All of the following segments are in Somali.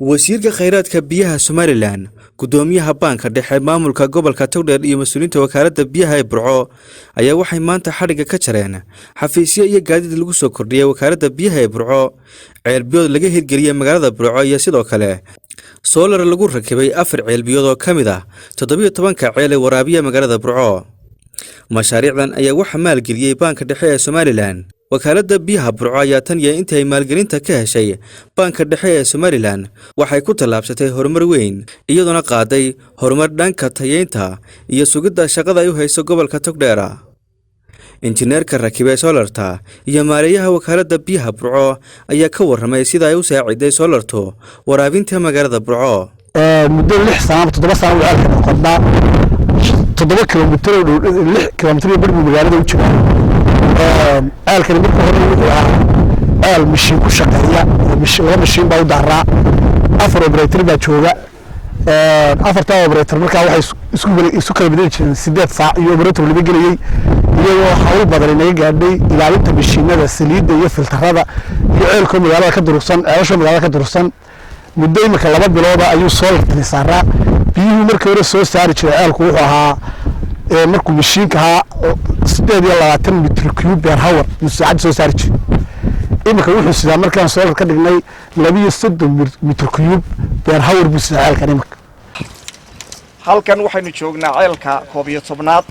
Wasiirka Khayraadka Biyaha Somaliland, gudoomiyaha Baanka Dhexe, maamulka gobolka Togdheer iyo mas-uuliyiinta wakaaladda biyaha ee Burco ayaa waxay maanta xadhigga ka jareen xafiisyo iyo gaadiid lagu soo kordhiyay wakaaladda biyaha ee Burco, ceelbiyood laga hirgeliyey magaalada Burco iyo sidoo kale solar lagu rakibay afar ceelbiyood oo ka mid ah 17-ka ceel ee waraabiya magaalada Burco. Mashaariicdan ayaa waxaa maalgeliyey Baanka Dhexe ee Somaliland. Wakaaladda biyaha Burco ayaa tan iyo intii ay maalgelinta ka heshay Baanka Dhexe ee Somaliland waxay ku tallaabsatay horumar weyn, iyadoona qaaday horumar dhanka tayeynta iyo sugidda shaqada ay u hayso gobolka Togdheera. Injineerka rakibay solarta iyo maareeyaha wakaaladda biyaha Burco ayaa ka warramay sida ay u saaciday solartu waraabinta magaalada Burco. Muddo 6 sano ama 7 sano uu ceelka qodnaa, 7 kilomitir oo dhow, 6 kilomitir iyo bar buu magaalada u jiraa. Ceelkani marka hore wuxuu ahaa ceel mishiin ku shaqeeya oo laba mishiin baa u daaraa, afar operator baa jooga. Afartaa operator markaa waxay isu kala bedeli jireen 8 saac iyo operator waliba gelayey, iyadoo hawl badan inaga gaadhay ilaalinta mishiinada, saliidda iyo filtarada iyo ceelkoo magaalada ka durugsan, ceelashoo magaalada ka durugsan. Muddo imika 2 bilooda ayuu solartani saaraa. Biyuhu markii hore soo saari jiray ceelku wuxuu ahaa, markuu mishiinka ahaa, 28 mitir cube per hour yuu saacad soo saari jiray. Imika wuxuu sidaa, markaan solar ka dhignay, 32 mitir cube per hour buu sidaa ceelkan imika. Halkan waxaynu joognaa ceelka 11aad.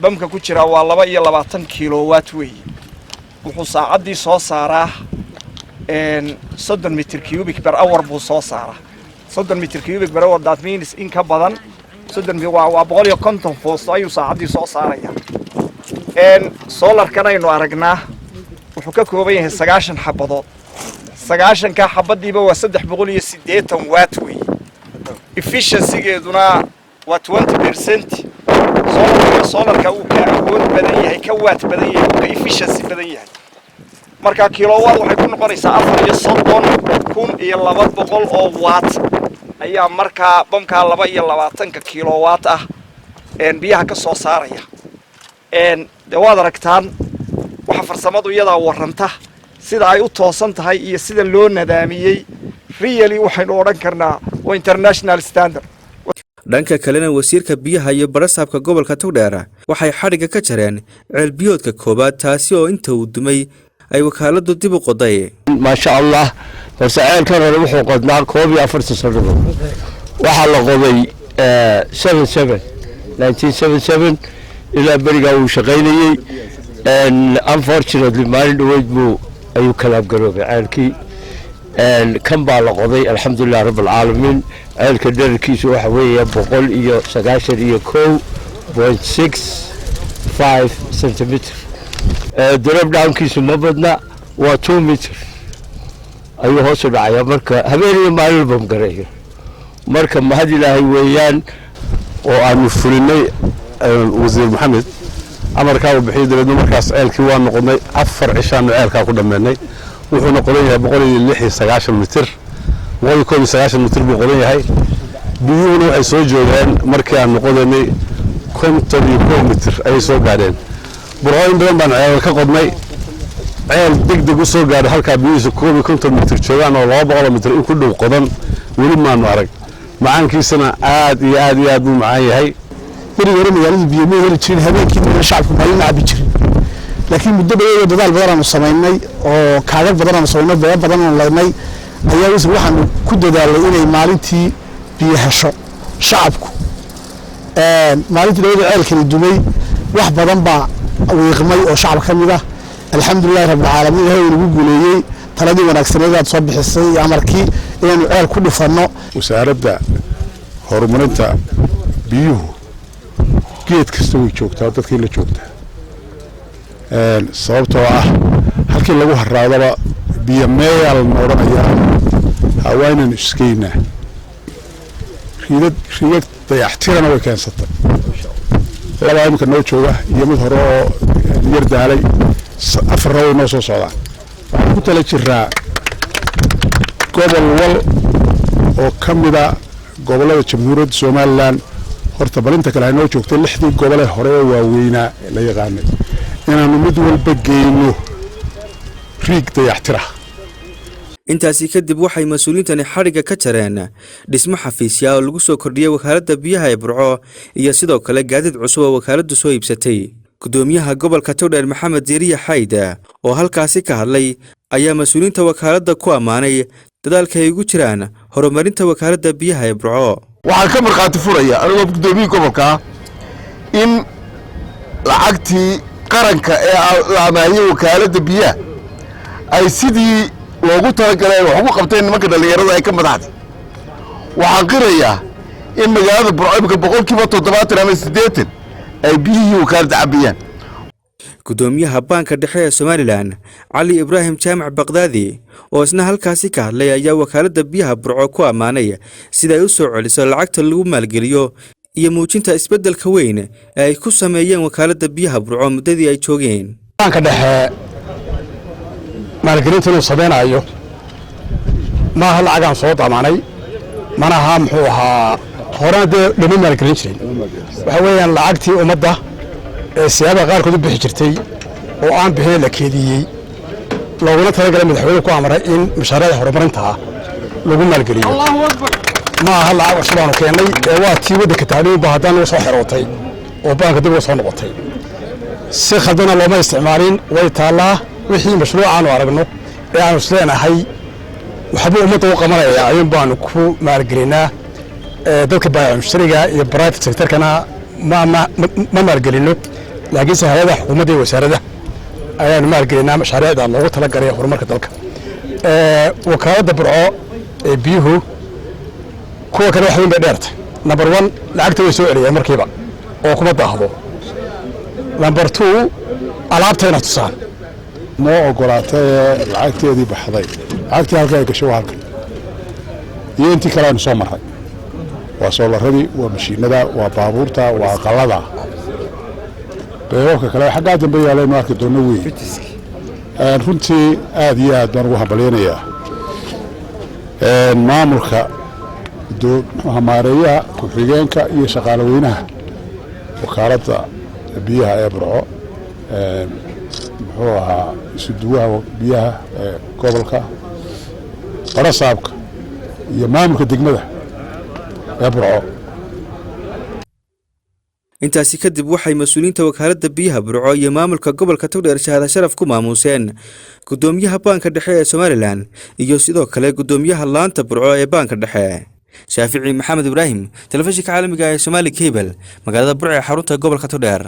Bamka ku jira waa 22 kilowatt weeye. Wuxuu saacaddii soo saaraa 30 mitir cubic per hour buu soo saaraa. 30 mitir cubic per hour, that means in ka badan 30, waa 150 foosto ayuu saacaddii soo saaraya. Solarkan aynu aragnaa wuxuu ka kooban yahay 90 xabadood. 90-ka xabadiiba waa 380 watt weeye. Efficiencygeeduna waa 20%. Solarka solarka uu ka awood badan yahay, ka watt badan yahay, uu ka efficiency badan yahay. Marka kilowatt waxay ku noqonaysaa 34,200 oo watt ayaa markaa bamkaa 22-ka kilowatt ah biyaha ka soo saaraya. Dee waad aragtaan, waxa farsamadu iyadaa warranta sida ay u toosan tahay iyo sida loo nadaamiyey. Really, waxaynu odhan karnaa waa international standard. Dhanka kalena, wasiirka biyaha iyo barasaabka gobolka Togdheer waxay xadhigga ka jareen ceelbiyoodka koowaad, taasi oo inta uu dumay ay wakaaladu dib u qoday. Maasha Allah. Balse ceelkan hore wuxuu qodnaa 41 sannadood. Waxaa la qoday 77, 1977. Ilaa berigaa wuu shaqaynayey. Unfortunately, maalin dhaweyd buu ayuu collapse garoobay ceelkii. Kan baa la qoday, alxamdulilah rabb alcaalamiin. Ceelka dherarkiisu waxa weeye 191.65 centimeter. Drop downkiisu ma badna, waa 2 meter ayuu hoos u dhacaya marka habeen iyo maalin bam gareeyo. Marka mahad Ilaahay weeyaan. Oo aanu fulinay wasiir Maxamed amarkaa uu bixiyey. Dabeedna markaas ceelkii waa noqonnay, 4 cishaanu ceelkaa ku dhammeynay. Wuxuuna qodan yahay 196 mitir, 191 mitir buu qodan yahay. Biyuhuna waxay soo joogeen markii aan noqodaynay 51 mitir ayay soo gaadheen. Burco in badan baan ceelal ka qodnay. Ceel deg deg u soo gaadhay halkaa biyuhiisa 51 mitir joogaan oo 200 mitir in ku dhow qodan weli maanu arag. Macaankiisana aad iyo aad iyo aad buu macaan yahay. Berigi hore magaaladu biyo ma heli jirin, habeenkii mana shacabku maalin cabi jirin. Laakiin muddo badan oo dadaal badan aanu samaynay oo kaagag badan aanu samaynay, beero badan aanu laynay ayaa wasi waxaanu ku dadaalay inay maalintii biyo hesho shacabku. Maalintii labada ceelkani dumay wax badan baa wiiqmay oo shacab ka mid ah. Alxamdulilahi rabbilcaalamiin, Ilahay uu nagu guuleeyey taladii wanaagsaneed aad soo bixisay iyo amarkii inaanu ceel ku dhufanno. Wasaaradda horumarinta biyuhu geed kasta way joogtaa, dadkii la joogtaa, sababtoo ah halkii lagu haraadaba biyo meeyaa lana odhanayaa. Waa inaynu isgeynaa. Riigad, riigad dayaxtirana way keensatay, labaa iminka noo jooga iyo mid hore oo yar daalay, afarna way noo soo socdaan. Waxaan ku tala jiraa gobol wal oo ka mida gobollada Jamhuuriyadda Somaliland, horta balinta kale ay noo joogtay, lixdii gobole hore oo waaweynaa la yaqaanay, inaanu mid walba geyno riig dayaxtira. Intaasi kadib waxay mas-uuliyiintani xadhigga ka jareen dhismo xafiisya oo lagu soo kordhiyey wakaaladda biyaha ee Burco iyo sidoo kale gaadiid cusub oo wakaaladdu soo iibsatay. Gudoomiyaha gobolka Togdheer, Maxamed Diiriye Xayd, oo halkaasi ka hadlay ayaa mas-uuliyiinta wakaaladda ku ammaanay dadaalka ay ugu jiraan horumarinta wakaaladda biyaha ee Burco. Waxaan ka markhaati furaya anigoo guddoomiyii gobolka in lacagtii qaranka ee la amaahiyey wakaaladda biyaha ay sidii loogu talagalay wax ugu qabteen nimanka dhallinyarada ay ka madaxday. Waxaan qirayaa in magaalada Burco imika 70% ama 80% ay biyihii wakaaladda cabbiyaan. Gudoomiyaha Baanka Dhexe ee Somaliland, Cali Ibraahim Jaamac Baqdaadi, oo isna halkaasi ka hadlay ayaa wakaaladda biyaha Burco ku ammaanay sida ay u soo celiso lacagta lagu maalgeliyo iyo muujinta isbeddelka weyn ee ay ku sameeyeen wakaaladda biyaha Burco muddadii ay joogeen. Baanka Dhexe maalgelinta inuu samaynayo maaha lacagaan soo damaanay, mana aha, muxuu ahaa, horena dee dhama maalgelin jirin. Waxa weeyaan lacagtii ummadda ee siyaabaha qaarkood u bixi jirtay oo aan bixin la keediyey, looguna talagalay, madaxweynuhu ku amray in mashaariicda horumarinta ah lagu maalgeliyo. Ma aha lacag cusub aanu keennay ee waa tii waddanka tacliimba haddana uga soo xerootay oo baanka dib uga soo noqotay. Si khaldana looma isticmaalin, way taallaa. Wixii mashruuc aanu aragno ee aanu isleenahay waxbuu ummadda u qabanaya ayuun baanu ku maalgelinaa. Dadka baayac mushtariga iyo private sectorkana ma maalgelino, laakiinse hay-adaha xukuumadda iyo wasaaradda ayaanu maalgelinaa mashaariicda loogu talagalay horumarka dalka. Wakaaladda Burco ee biyuhu kuwa kale wax weyn bay dheertay. Number one, lacagta way soo celiyaan markiiba oo kuma daahdo. Number two, alaabtayna tusaan. Noo ogolaatay ee lacagteedii baxday, lacagtii halka ay gashay waa halkan iyo intii kale aynu soo marray: waa soolaradii, waa mashiinada, waa baabuurta, waa aqalada, beebabka kale xaggaa dambe yaalaynu arki doonno. Weyn runtii aad iyo aad baan ugu hambalyaynayaa maamulka, muxuuha, maareeyaha, ku-xigeenka iyo shaqaale weynaha wakaaladda biyaha ee Burco, muxuu ahaa, isuduwaha biyaha ee gobolka, barasaabka iyo maamulka degmada ee Burco. Intaasi kadib waxay mas-uuliyiinta wakaaladda biyaha Burco iyo maamulka gobolka Togdheer shahaada sharaf ku maamuuseen gudoomiyaha Baanka Dhexe ee Somaliland iyo sidoo kale gudoomiyaha laanta Burco ee Baanka Dhexe. Shaafici Maxamed Ibraahim, telefishinka caalamiga ee Somali Cable, magaalada Burco ee xarunta gobolka Togdheer.